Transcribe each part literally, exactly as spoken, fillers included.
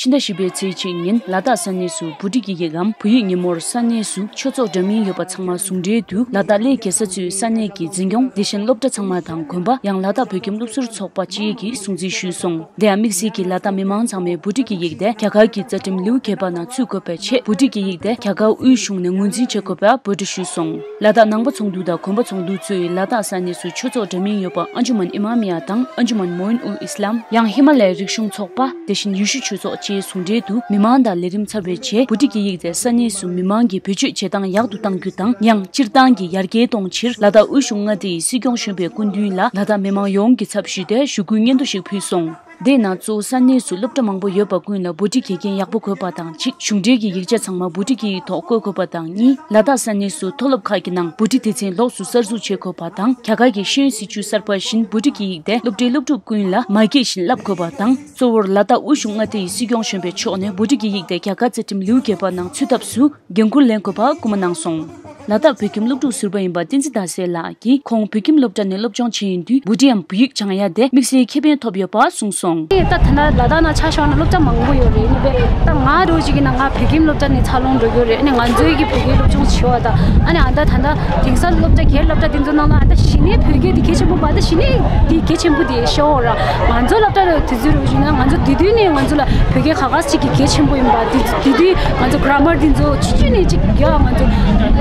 ཕྱི་ཟླ་བཞི་པའི་ཚེས་གཅིག་ཉིན་ལ་དྭགས་ས་གནས་སུ་བོད་ཀྱི་ཡིག་གམ་བོད་ཡིག་ཉིན་མོར་ས་གནས་སུ་ཆོས་ཚོགས་འདྲ་མིན་ཡོད་པ་ཚང་མ་ཟུང་འབྲེལ་དུ་ལ་དྭགས་གླེ་རྒྱལ་ས་གཙོས་ས་གནས་ཀྱི་འཛིན་སྐྱོང་། དེ་བཞིན་སློབ་གྲྭ་ཚང་མ་དང་དགོན་པ། ཡང་ལ་དྭགས་བོད་ཁྱིམ་སློབ་ཟུར་ཚོགས་པ་བཅས་ཀྱིས་སྲུང་བརྩི་ཞུས་སོང་། དེ་ཡང་དམིགས་བསལ་གྱིས་ལ་དྭགས་མི་མང་ཚང་མས་བོད་ཀྱི་ཡིག་དེ་རྒྱ་གར་གྱི་རྩ་ཁྲིམས་ལེའུ་བརྒྱད་པ་ནང་ཚུད་དགོས་པའི་ཆེད། བོད་ཀྱི་ཡིག་དེ་རྒྱ་གར་དབུས་གཞུང་ནས་ངོས་འཛིན་བྱེད་དགོས་པའི་འབོད་སྒྲ་ཞུས་སོང་། ལ་དྭགས་ནང་པ་ཚོགས་འདུ་དང་དགོན་པ་ཚོགས་འདུ་གཙོས་ལ་དྭགས་ས་གནས་སུ་ཆོས་ཚོགས་འདྲ་མིན་ཡོད་པ་ཨན་ཇུ་མན་ཨི་མ་མི་ཡ་དང་ཨན་ཇུ་མན་མོ་ཨིན་ཨུལ་ཨི་སི་ལམ། ཡང་ཧི་མ་ལ་ཡའི་རིག་གཞུང་ཚོགས་པ། དེ་བཞིན་ཡེ་ཤུ་ཆོས་ཚོགས་བཅས་ཟུང་འབྲེལ་དུ་མི་མང་དང་ལས་རིམ་ཚར་བའི་རྗེས། བོད་ཀྱི་ཡིག་དེ་ས་གནས་སུ་མི་མང་གིས་བེད་སྤྱོད་བྱེད་སྟངས་ཡག་ཏུ་གཏང་རྒྱུ་དང་། ཡང་སྤྱིར་བཏང་གི་ཡར་རྒྱས་གཏོང་ཕྱིར་ལ་དྭགས་དབུས་གཞུང་མངའ་སྡེ་ཡི་སྲིད་སྐྱོང་གཞོན་པའི་སྐུ་མདུན་ལ་ལ་དྭགས་མི་མང་ཡོངས་ཀྱི་ཚབ་ཞུས་ཏེ་ཞུ་སྐུལ་སྙན་ཐོ་ཞིག་ཕུལ་སོང་། དེའི་ནང་གཙོ་བོ་ས་གནས་སུ་སློབ་གྲྭ་མང་པོ་ཡོད་པ་ཀུན་ལ་བོད་ཀྱི་དགེ་རྒན་ཡག་པོ་དགོས་པ་དང་གཅིག་བྱུང་འབྲེལ་གྱི་ཡིག་ཆ་ཚང་མ་བོད་ཀྱི་ཡིག་ཐོག་བཀོད་དགོས་པ་དང་གཉིས། ལ་དྭགས་ས་གནས་སུ་མཐོ་སློབ་ཁག་གི་ནང་བོད་ཀྱི་སྡེ་ཚན་ལོགས་སུ་གསར་འཛུགས་བྱེད་དགོས་པ་དང་། རྒྱ་གར་གྱི་ཤེས་ཡོན་སྲིད་བྱུས་གསར་པ་བཞིན་བོད་ཀྱི་ཡིག་དེ་སློབ་གྲྭའི་སློབ་ཕྲུག་ཀུན་ལ་མ་འགལ་བཞིན་བསླབ་དགོས་པ་དང་། གཙོ་བོར་ལ་དྭགས་དབུས་གཞུང་མངའ་སྡེ་ཡི་སྲིད་སྐྱོང་གཞོན་པའི་ཕྱོགས་ནས་བོད་ཀྱི་ཡིག་དེ་རྒྱ་གར་རྩ་ཁྲིམས་ལེའུ་བརྒྱད་པ་ནང་ཚུད་ཐབས་སུ་འགན་འཁུར་ལེན་དགོས་པ་སྐུལ་མ་གནང་སོང་། ལ་དྭགས་བོད་ཁྱིམ་སློབ་ཕྲུག་ཟུར་པ་ཡིན་པ་བསྟན་འཛིན་ཟླ་གསལ་ལགས་ཀྱིས་ཁོང་བོད་ཁྱིམ་སློབ་གྲྭ་ནས་སློབ་སྦྱོང་བྱས་ཡོང་དུས་བོད་ཡིག་དང་བོད་ཡིག་སྦྱང་ཡ་དེ་དམིགས་བསལ་ཁེ་ཕན་ཐོབ་ཡོད་པ་གསུངས་སོང་། ད་ད་ལྟ་ལ་དྭགས་ནང་ཆ་བཞག་ན་སློབ་གྲྭ་མང་པོ་ཡོད་རེད། ནི་བས་ད་ང་འདྲ་བོ་ཅིག་ཡིན་ན་ང་བོད་ཁྱིམ་སློབ་གྲྭ་ནས་འཚར་ལོངས་འགྲོ་གི་ཡོད་རེད། ནི་ང་ཚོའི་གི་བོད་སྐད་སློབ་སྦྱོང་བྱེད་པ་དང་། ཨ་ནི་ཨ་ད་ད་ལྟ་དེང་སང་སློབ་གྲྭ་སྒེར་སློབ་གྲྭ་དེ་ཚོ་ནང་ལ་ཨ་ད་གཞི་ནས་བོད་སྐད་དེ་གལ་ཆེན་པོ་མ། ད་གཞི་ནས་དེ་གལ་ཆེན་པོ་དེ་ཤོར་བ་ར། ང་ཚོ་སློབ་གྲྭ་དེ་ཚོའི་རོགས་བྱུང་ན་ང་ཚོ་དེ་དུས་ནས་ང་ཚོ་ལ་བོད་སྐད་ཧ་གོ་ཅིག་གི་གལ་ཆེན་པོ་ཡིན་པ། དེ་དེ་དུས་ང་ཚོ་གྷ་ར་མར་དེ་ཚོ་ཆུང་ཆུང་ནས་ཅིག་ཡ་ང་ཚོ་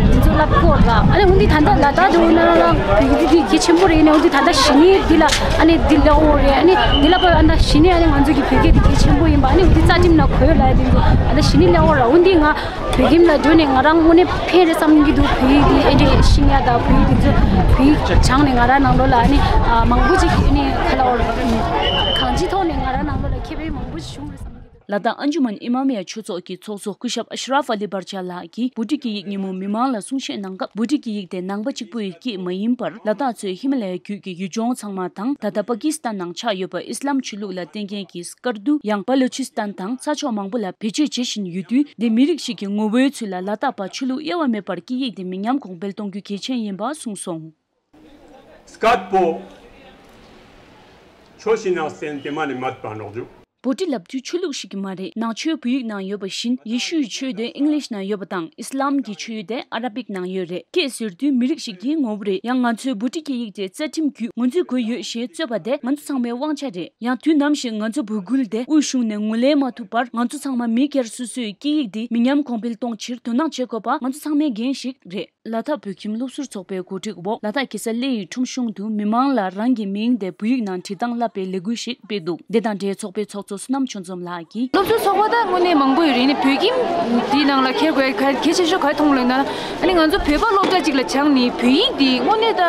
དེ་ཚོ་བསླབ་དགོས་ར། ཨ་ནི་འོན་ཏེ་ད་ལྟ་ལ་དྭགས་དུ་ན་ལ་བོད་སྐད་དེ་གལ་ཆེན་པོ་རེད། ནས་འོན་ཏེ་ད་ལྟ་གཞི་ནས་འདི་ལ་ཨ་ནི་འདི་ལ་འོ་རེད། ཨ་ནི་འདི་ལ་པ་ཨ་ད་གཞི་ནས་ཨ་ནི་ང་ཚོ་གི་བོད་སྐད་དེ་གལ་ཆེན་པོ་ཡིན་པ། ཨ་ནི་འོན་ཏེ་རྩ་ཁྲིམས་ན་གོས་ལ་དེ་ཚོ་ཨ་ད་གཞི་ནས་ལ་འོ་ར། འོན་ཏེ་ང་བོད་ཁྱིམ་ལ་འགྲོ་ནས་ང་རང་དངོས་གནས་ཕན་རེད་བསམ་གྱི་འདུག་བོད་ཡིག་འདི་ཨེ་འདྲས་ཤེས་ཡ་དང་བོད་ཡིག་འདི་ཚོ་བོད་ཡིག་སྦྱངས་ནས་ང་རང་ནང་ལོགས་ལ་ཨ་ནི་ཨ་མང་པོ་ཅིག་ཨ་ནི་ག་ལ་འོར་གང་ཅིའི་ཐོག་ནས་ང་རང་ནང་ལོགས་ལ་ཁེ་ཕན་མང་པོ་ཞིག་བྱུང་རེད་བསམ་གྱི་འདུག་ལ་དྭགས་ཨན་ཇུ་མན་ཨི་མ་མི་ཡ་ཆོས་ཚོགས་ཀྱི་ཚོགས་གཙོ་སྐུ་ཞབས་ཨ་ཤ་ར་ཧྥ་ཨ་ལི་བར་ཆ་ལགས་ཀྱིས་བྷུ་ཊི་གི་ཡིག་ཉིན་མོ་མི་མང་ལ་གསུང་བཤད་གནང་སྐབས། བྷུ་ཊི་གི་ཡིག་དེ་ནང་པ་གཅིག་པུའི་སྐད་མ་ཡིན་པར། ལ་དྭགས་གཙོས་ཧི་མ་ལ་ཡའི་རྒྱུད་ཀྱི་ཡུལ་ལྗོངས་ཚང་མ་དང་། ད་ལྟ་པ་ཀི་སི་ཐན་ནང་ཆགས་ཡོད་པ་ཨི་སི་ལམ་ཆོས་ལུགས་ལ་བརྟེན་མཁན་གྱི་སྐར་དུ། ཡང་པ་ལུ་ཆི་སི་ཐན་དང་ས་ཕྱོགས་མང་པོ་ལ་བེད་སྤྱོད་བྱེད་བཞིན་ཡོད་དུས། འདི་མི་རིགས་ཤིག་གི་ངོ་བོའི་ཚུལ་ལ་ལ་དྭགས་པ་ཆོས་ལུགས་དབྱེ་བ་མེད་པར་སྐད་ཡིག་དེ་མི་ཉམས་གོང་འཕེལ་གཏོང་རྒྱུ་གལ་ཆེན་ཡིན་པ་གསུངས་སོང་། སྐད་པོ། ཆོས་ཤིག་ནང་སྟེང་དེ་མ་ནི་མ་པ་ནོག་ཇུ། བྷུ་ཊི་ལབ་དུས་ཆོས་ལུགས་ཤིག་གི་མ་རེད། ནང་ཆོས་བོད་ཡིག་ནང་ཡོད་པ་བཞིན། ཡེ་ཤུའི་ཆོས་དེ་ཨིང་ལིཤ་ནང་ཡོད་པ་དང་། ཨི་སི་ལམ་གྱི་ཆོས་དེ་ཨ་ར་བིག་ནང་ཡོད་རེད། སྐད་ཟེར་དུས་མི་རིགས་ཤིག་གི་ངོ་བོ་རེད། ཡང་ང་ཚོས་བྷུ་ཊི་གི་ཡིག་དེ་རྩ་ཁྲིམས་བརྒྱུད་ངོས་འཛིན་དགོས་ཡོད་ཞེས་རྩོད་པ་དེ་ང་ཚོ་ཚང་མའི་དབང་ཆ་རེད། ཡང་དུས་ནམ་ཞིག་ང་ཚོ་བོད་ཁུལ་དེ་དབུས་གཞུང་ནས་ངོས་ལེན་མ་ཐུབ་པར། ང་ཚོ་ཚང་མ་མི་སྒེར་སོ་སོའི་སྐད་ཡིག་དེ་མི་ཉམས་གོང་འཕེལ་གཏོང་ཕྱིར་དོ་སྣང་བྱེད་དགོས་པ་ང་ཚོ་ཚང་མའི་འགན་ཞིག་རེད། ལ་དྭགས་བོད་ཁྱིམ་སློབ་ཟུར་ཚོགས་པའི་གོ་སྒྲིག་འོག་ལ་དྭགས་རྒྱལ་ས་གླེ་ཡི་ཁྲོམ་གཞུང་དུ་མི་མང་ལ་རང་གི་མིང་དེ་བོད་ཡིག་ནང་བྲིས་སྟངས་བསླབ་པའི་ལས་འགུལ་ཞིག་སྤེལ་འདུག་དེ་དང་འབྲེལ་ཚོགས་པའི་ཚོགས་གཙོ་བསོད་ནམས་ཆོས་འཛོམས་ལགས་ཀྱིས། སློབ་ཟུར་ཚོགས་པ་ད་དངོས་གནས་མང་པོ་ཡོད་རེད། ནི་བོད་ཁྱིམ་འདིའི་ནང་ལ་འཁྱེར་དགོས་གལ་ཆེ་ཤོས་ག་རེ་མཐོང་ལབ་ན། ཨ་ནི་ང་ཚོ་བོད་པ་སློབ་གྲྭ་གཅིག་ལ་སྦྱངས་ནས་བོད་ཡིག་འདི་དངོས་གནས་ད་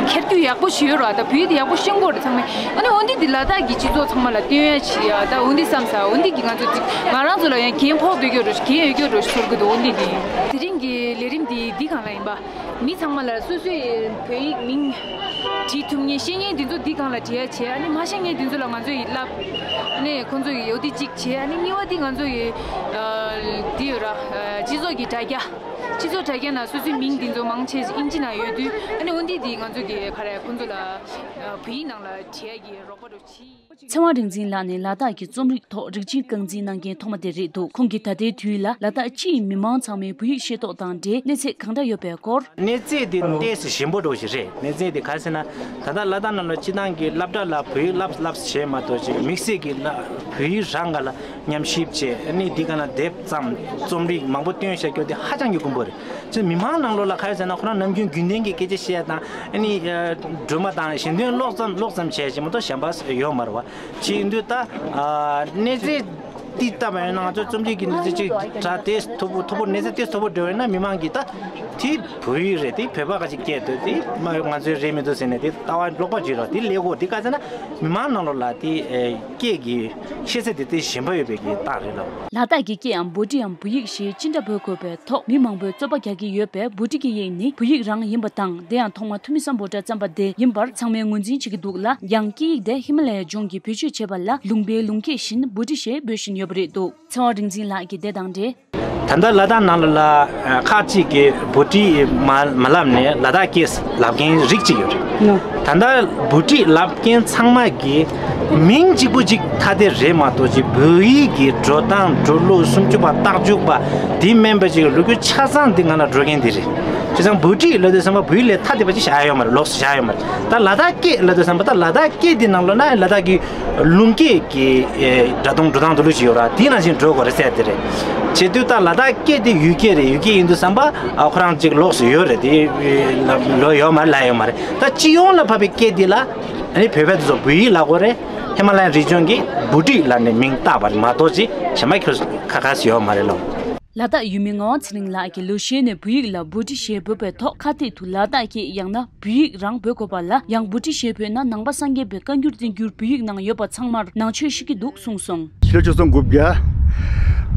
འཁྱེར་རྒྱུ་ཡག་པོ་ཞིག་ཡོད་ར། ད་བོད་ཡིག་འདི་ཡག་པོ་ཤེས་དགོས་རེད་ཚང་མས། ཨ་ནི་འོ་འདི་འདི་ལ་དྭགས་ཀྱི་སྤྱི་ཚོགས་ཚང་མ་ལ་སྟོན་ཡ་བྱེད་ཡ་ད་འོ་འདི་བསམ་ས། འོ་འདི་གི་ང་ཚོ་ང་རང་ཚོ་ལ་ཡང་འགན་ཕོག་སྡོད་རྒྱུ་རེད། འགན་ཡོད་རྒྱུ་རེད་ཟེར་གི་འདུག་འོ་འདི་འདི་དེ་རིང་གི་ལས་རིམ་འདི་འདི་སྒང་ལ་ཡིན་པ། མི་ཚང་མ་ལ་སོ་སོའི་བོད་ཡིག་མིང་བྲིས་ཐུབ་མཁན་ཤེས་མཁན་འདི་ཚོ་འདི་སྒང་ལ་བྲིས་ཡ་བྱས། ཨ་ནི་མ་ཤེས་མཁན་འདི་ཚོ་ལ་ང་ཚོ་ཡིས་བསླབ། ཨ་ནི་ཁོང་ཚོ་ཡིས་འོ་འདི་གཅིག་བྱས། ཨ་ནི་གཉིས་པ་འདི་ང་ཚོ་ཡི་འདི་ཡོད་ར། སྤྱི་ཚོགས་ཀྱི་དྲ་རྒྱ། སྤྱི་ཚོགས་དྲ་རྒྱ་ནང་སོ་སོའི་མིང་འདི་ཚོ་མང་ཆེ་ཨིན་ཇི་ནང་ཡོད་དུས། ཨ་ནི་འོ་འདི་འདི་ང་ཚོ་གི་ག་རེ་ཁོང་ཚོ་ལ་བོད་ཡིག་ནང་ལ་བྲིས་ཡ་གི་རོགས་པ་རོགས་བྱེད། ཚེ་དབང་རིག་འཛིན་ལགས་ནི་ལ་དྭགས་ཀྱི་རྩོམ་རིག་ཐོག་རིགས་ཆེན་རྐང་འཛིན་གནང་མཁན་ཐོག་མ་དེ་རེད་འདུག་ཁོང་གིས་ད་ལྟའི་དུས་ལ་ལ་དྭགས་སྤྱིའི་མི་མང་ཚང་མས་བོད་ཡིག་ཤེས་རྟོགས་དང་འབྲེལ་གནས་ཚད་གང་འདྲ་ཡོད་པའི་སྐོར། གནས་ཚད་དེ་ཏོག་ཙམ་ཞན་པོ་འདྲ་བོ་ཞིག་རེད། གནས་ཚད་དེ་ག་རེ་ཟེར་ན། ད་ལྟ་ལ་དྭགས་ནང་ལ་སྤྱི་བཏང་གི་སློབ་གྲྭ་ལ་བོད་ཡིག་བསླབ་བསླབ་བྱས་མ་གཏོགས་ཅིག་དམིགས་བསལ་གྱི་བོད་ཡིག་རང་ག་ལ་ཉམས་ཞིབ་བྱས། ཨ་ནི་འདི་ག་ན་དེབ་བརྩམས། རྩོམ་རིག་མང་པོ་བཏོན་བཞག་རྒྱུ་དེ་ཧ་ཅང་གི་དཀོན་པོ་རེད། ཅིག་མི་མང་ནང་ལོགས་ལ་ག་རེ་ཟེར་ན། ཁོ་རང་ནམ་རྒྱུན་རྒྱུན་ལྡན་གྱི་སྐད་ཆ་བཤད་ཡ་དང་། ཨ་ནི་སྒྲོལ་མ་དང་ཞལ་འདོན་ཀློག་ཙམ་ཀློག་ཙམ་བྱས་ཅིག་མ་གཏོགས་གཞན་པ་ཡོད་མ་རེད་བ། ཅིག་ཡིན་དུས་ད་གནས་ཚད་འདི་ལྟ་བ་ཡིན་ན། ང་ཚོ་རྩོམ་རིག་གི་གནས་ཚད་ཅིག་དྲ་ཏོག་ཙམ་མཐོ་པོ་མཐོ་པོ་གནས་ཚད་ཏོག་ཙམ་མཐོ་པོ་འགྲོ་བ་ཡིན་ན། མི་མང་གིས་ད་དེ་བོད་ཡིག་རེད། དེ་བོད་པ་ག་ཅིག་སྐད་འདུག་དེ་མ་ང་ཚོའི་རེད་མི་འདུག་ཟེར་ནས་དེ་ལྟ་བ་ལོག་པ་ཅིག་རེད། དེ་ལས་འགོ་དེ་ག་ཟེར་ན། མི་མང་ནང་ལོགས་ལ་དེ་སྐད་ཀྱི་ཤེས་ཚད་དེ་དེ་ཞན་པ་ཡོད་པའི་གི་རྟགས་རེད་ལ། ལ་དྭགས་ཀྱི་སྐད་ཡང་བྷུ་ཊི་འམ་བོད་ཡིག་ཞེས་ཅི་འདྲ་འབོད་དགོས་པའི་ཐོག་མི་མང་པོས་རྩོད་པ་རྒྱག་གི་ཡོད་པས། བྷུ་ཊི་གི་ཡིག་ནི་བོད་ཡིག་རང་ཡིན་པ་དང་། དེ་ཡང་ཐོག་མ་ཐུ་མི་སམ་བྷོ་ཊ་བརྩམས་པ་དེ་ཡིན་པར་ཚང་མས་ངོས་འཛིན་བྱེད་ཀྱི་འདུག་ལ། ཡང་སྐད་ཡིག་དེ་ཧི་མ་ལ་ཡའི་ལྗོངས་ཀྱིས་བེད་སྤྱོད་བྱེད་པ་ལ་ལུང་པའི་ལུང་སྐད་བཞིན་བྷུ་ཊི་ཞེས་འབོད་བཞིན་ཡོད་པ་རེད་འདུག་ཚེ་དབང་རིག་འཛིན་ལགས་ཀྱིས་དེ་དང་འབྲེལ། ད་ལྟ་ལ་དྭགས་ནང་ལ་ལ་ཁག་ཅིག་གིས་བྷུ་ཊི་མ་མ་ལབ་ནས་ལ་དྭགས་སྐད་ལབ་མཁན་རིགས་གཅིག་ཡོད་རེད། ནོ། ད་ལྟ་བྷུ་ཊི་ལབ་མཁན་ཚང་མ་གིས་མིང་གཅིག་པུ་གཅིག་ཐ་དད་རེད་མ་གཏོགས་ཅིག་བོད་ཡིག་གི་འགྲོ་སྟངས་འགྲོ་ལུགས་སུམ་ཅུ་པ་རྟགས་འཇུག་པ་འདི་མིན་པ་ཅིག་ལོ་རྒྱུས་ཆ་ཚང་འདི་ང་ལ་འགྲོ་མཁན་འདི་རེད། བྱས་ཙང་བྷུ་ཊི་ལབ་དུས་ཙམ་པ་བོད་ཡིག་ལས་ཐ་དད་པ་ཅིག་བཞག་ཡོད་མ་རེད། ལོགས་སུ་བཞག་ཡོད་མ་རེད། ད་ལ་དྭགས་སྐད་ལབ་དུས་ཙམ་པ་ད་ལ་དྭགས་སྐད་འདི་ནང་ལོགས་ན་ལ་དྭགས་ཀྱི་ལུང་སྐད་ཀྱི་ཨེ་སྒྲ་གདངས་འགྲོ་སྟངས་འདི་ལུགས་ཅིག་ཡོད་ར། དེའི་ནང་བཞིན་འགྲོ་དགོས་རེད་ཟེར་དེ་རེད། བྱེད་དུས་ད་ལ་དྭགས་སྐད་དེ་ཡུལ་སྐད་རེད། ཡུལ་སྐད་ཡིན་དུས་ཙམ་པ་ཨ་ཁོ་རང་ཅིག་ལོགས་སུ་ཡོད་རེད། དེ་ལོ་ཡོད་མ་རེད་ལ་ཡོད་མ་རེད། ད་སྤྱི་ཡོངས་ལ་ཕབ་པའི་སྐད་འདི་ལ་ཨ་ནི་བོད་པ་དེ་ཚོ་བོད་ཡིག་ལབ་དགོས་རེད། ཧི་མ་ལ་ཡན་རི་ལྗོངས་ཀྱིས་བྷུ་ཊི་ལབ་ནས་མིང་བཏགས་པ་རེད་མ་གཏོགས་ཅིག་གཞན་པ་ཁྱོད་ཁ་ཁ་སུ་ཡོད་མ་རེད་ལོ། ལ་དྭགས་ཡུལ་མི་ངག་དབང་ཚེ་རིང་ལགས་ཀྱིས་ལོ་ཤས་ནས་བོད་ཡིག་ལ་བྷུ་ཊི་ཞེས་འབོད་པའི་ཐོག་ཁ་གཏད་དུ་ལ་དྭགས་སྐད་ཡང་ན་བོད་ཡིག་རང་འབོད་དགོས་པ་ལ་ཡང་བྷུ་ཊི་ཞེས་འབོད་ན་ནང་པ་སངས་རྒྱས་པའི་བཀའ་འགྱུར་བསྟན་འགྱུར་བོད་ཡིག་ནང་ཡོད་པ་ཚང་མར་ནང་ཆོས་ཤིག་གི་འདུག་གསུངས་སོང་། ཕྱི་ལོ་ཆིག་སྟོང་དགུ་བརྒྱ་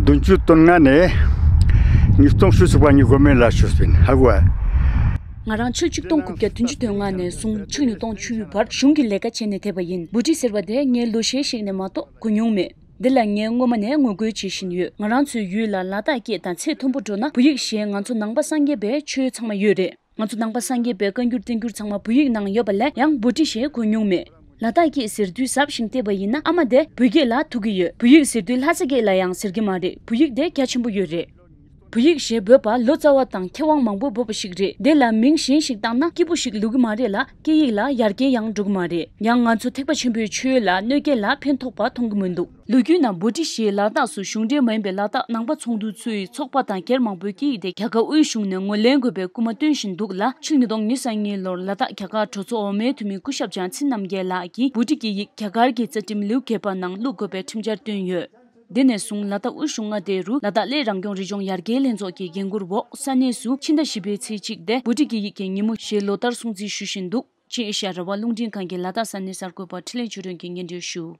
བདུན་ཅུ་དོན་ལྔ་ནས་ཉིས་སྟོང་བཅུ་གཅིག་བར་ངས་གོ་མེད་ལ་ཞུས་པ་ཡིན། ཧ་གོ་བ། ང་རང་ཕྱི་ལོ་ཆིག་སྟོང་དགུ་བརྒྱ་བདུན་ཅུ་དོན་ལྔ་ནས་བཟུང་ཕྱི་ལོ་ཉིས་སྟོང་བཅུ་བར་གཞུང་གི་ལས་ཀ་བྱས་ནས་བསྡད་པ་ཡིན། བྷུ་ཊི་ཟེར་བ་དེ་ངས་ལོ་ཤས་ཤིག་ནས་མ་གཏོགས་གོ་མྱོང་མེད། འདི་ལ་ངས་སྔོན་མ་ནས་ངོ་རྒོལ་བྱེད་བཞིན་ཡོད། ང་རང་ཚོའི་ཡུལ་ལ་ལ་དྭགས་སྐད་དང་ཚད་མཐོན་པོ་འགྲོ་ན་བོད་ཡིག་ཞེས་ང་ཚོ་ནང་པ་སངས་རྒྱས་པའི་ཆོས་ཚང་མ་ཡོད་རེད། ང་ཚོ་ནང་པ་སངས་རྒྱས་པའི་བཀའ་འགྱུར་བསྟན་འགྱུར་ཚང་མ་བོད་ཡིག་ནང་ཡོད་པ་ལས་ཡང་བྷུ་ཊི་ཞེས་གོ་མྱོང་མེད། ལ་དྭགས་སྐད་ཟེར་དུས་གཟབ་ཞིང་བལྟས་པ་ཡིན་ན་ཨ་མ་དེ་བོད་སྐད་ལ་ཐུག་གི་ཡོད། བོད་ཡིག་ཟེར་དུས་ལྷ་ས་སྐད་ལ་ཡང་ཟེར་གི་མ་རེད། བོད་ཡིག་དེ་རྒྱ་ཆེན་པོ་ཡོད་རེད། བོད་ཡིག་ཞེས་འབོད་པ་ལོ་ཙཱ་བ་དང་མཁས་དབང་མང་པོས་འབོད་པ་ཞིག་རེད། དེ་ལ་མིང་གཞན་ཞིག་བཏགས་ན་སྐྱིད་པོ་ཞིག་ལུས་ཀྱི་མ་རེད་ལ་སྐད་ཡིག་ལ་ཡར་རྒྱས་ཡང་འགྲོ་གི་མ་རེད། ཡང་ང་ཚོ་ཐེག་པ་ཆེན་པོའི་ཆོས་ལ་གནོད་སྐྱེལ་ལ་ཕན་ཐོགས་པ་མཐོང་གི་མི་འདུག་ལོ་རྒྱུས་ནང་བྷུ་ཊི་ཞེས་ལ་དྭགས་སུ་གཞུང་འབྲེལ་མ་ཡིན་པའི་ལ་དྭགས་ནང་པ་ཚོགས་འདུ་ཚོའི་ཚོགས་པ་དང་སྒེར་མང་པོའི་སྐད་ཡིག་དེ་རྒྱ་གར་དབུས་གཞུང་ནས་ངོས་ལེན་དགོས་པའི་སྐུལ་མ་བཏོན་བཞིན་འདུག་ལ། ཕྱི་ལོ་ཉིས་སྟོང་ཉེར་གཉིས་ལོར་ལ་དྭགས་རྒྱ་གར་གྲོས་ཚོགས་འོག་མའི་འཐུས་མི་སྐུ་ཞབས་ལྕམ་ཚེ་རིང་རྣམ་རྒྱལ་ལགས་ཀྱིས་བྷུ་ཊི་སྐད་ཡིག་རྒྱ་གར་གྱི་རྩ་ཁྲིམས་ལེའུ་བརྒྱད་པ་ནང་བླུག་དགོས་པའི་ཁྲིམས་འཆར་བཏོན་ཡོད། དེ་ནས་བཟུང་ལ་དྭགས་དབུས་གཞུང་མངའ་སྡེ་རུ་ལ་དྭགས་སླེ་རང་སྐྱོང་རི་ལྗོངས་ཡར་རྒྱས་ལྷན་ཚོགས་ཀྱི་འགན་འཁུར་འོག་ས་གནས་སུ་ཕྱི་ཟླ་བཞི་པའི་ཚེས་གཅིག་སྟེ་བྷུ་ཊི་སྐད་ཡིག་གི་ཉིན་མོ་ཞེས་ལོ་ལྟར་སྲུང་བརྩི་ཞུ་བཞིན་འདུག་ཅེས་ཨེ་ཤ་ཡ་རང་དབང་རླུང་འཕྲིན་ཁང་གི་ལ་དྭགས་ས་གནས་གསར་འགོད་པ་འཕྲིན་ལས་ཆོས་སྒྲོན་གྱིས་སྙན་སྒྲོན་ཞུ།